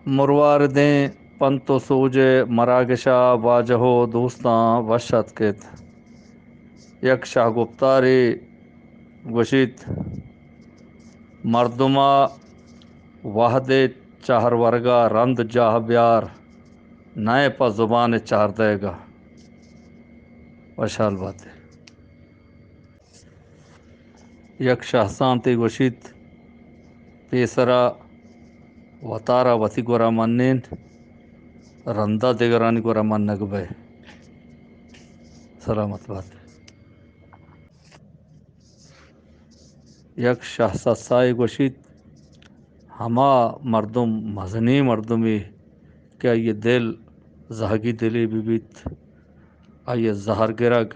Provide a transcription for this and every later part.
مرواردیں پنت و سوج ءِ مراگش ءَ واجہ و دوستاں وش اتک ات۔ یک شہگپتارے گوشیت، مردم ءَ وہد ءِ چہر ورگ ءَ رند جاہ بیار، نئے پہ زبان ءِ چہر دئیگ ءَ۔ وشحال بات ئے۔ یک شہسانتے گوشیت، پیسرا وتارا وتی گورا منین، رندا دگرانی گورا منگ بئے۔ سلامت بات۔ یک شہسسائے گوشیت، ہما مردم مزنیں مردمے کہ آئی ءِ دل زہگی دلے بہ بیت، آئی ءِ زہر گرگ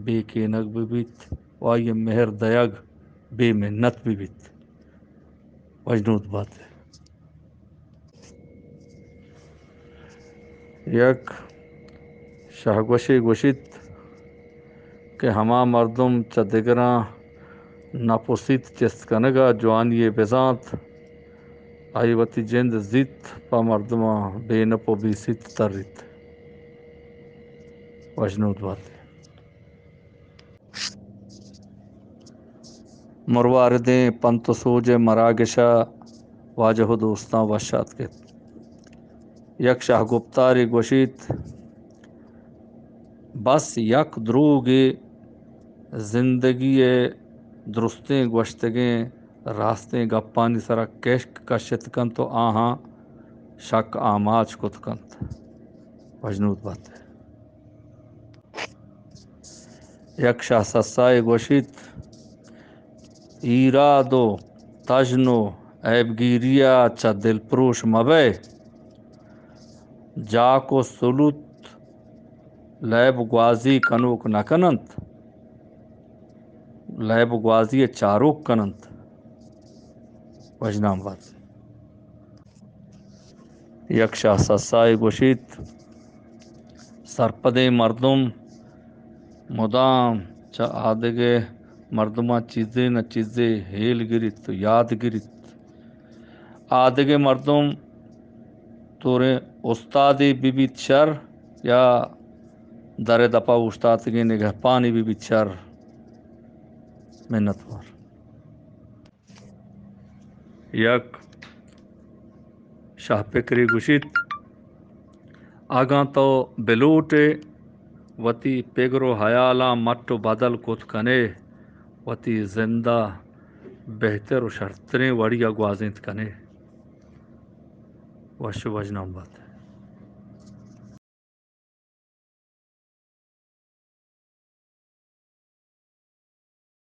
بے کینگ بہ بیت و آئی ءِ مہر دئیگ بے منت بہ بیت۔ وژنود بات۔ یک شہگوشے گوشیت کہ ہما مردم چہ دگراں نپ و سیت چست کنگ ءَ جوانی یے بزانت، آئی وتی جند زیت پہ مردماں بے نپ و بے سیت تریت۔ وژنود بات۔ مرواردیں پنت و سوج ءِ مراگش ءَ واجہ و دوستاں وش آتک ات۔ یک شہگپتارے گوشیت، بس یک دروگے زندگی ءِ درستیں گوشتگیں راستیں گپانی سرا کشک کشت کنت و آہاں شک آماچ کت کنت۔ وژنود بات۔ یک شہسسائے گوشیت، ایراد و تژن و عیبگیری ءَ چہ دلپروش مبئے۔ جاک و سلوت لیب گوازی کنوک نہ کننت، لیب گوازی ءِ چاروک کننت۔ وژنام بات۔ یک شہسسائے گوشیت، سرپدیں مردم مدام چہ آدگہ مردماں چیزے نہ چیزے ہیل گریت و یاد گریت۔ آدگہ مردم توریں استادے بہ بیت شر یا در ءِ دپا اوشتاتگیں نگہپانے بہ بیت شر۔ منت وار۔ یک شہپکرے گوشیت، اگاں تو بلوٹ ئے وتی پگر و ہیالاں مٹ و بدل کت کن ئے، وتی زند ءَ بہتر و شرتریں وڑی ءَ گوازینت کن ئے۔ وش و وژنام بات۔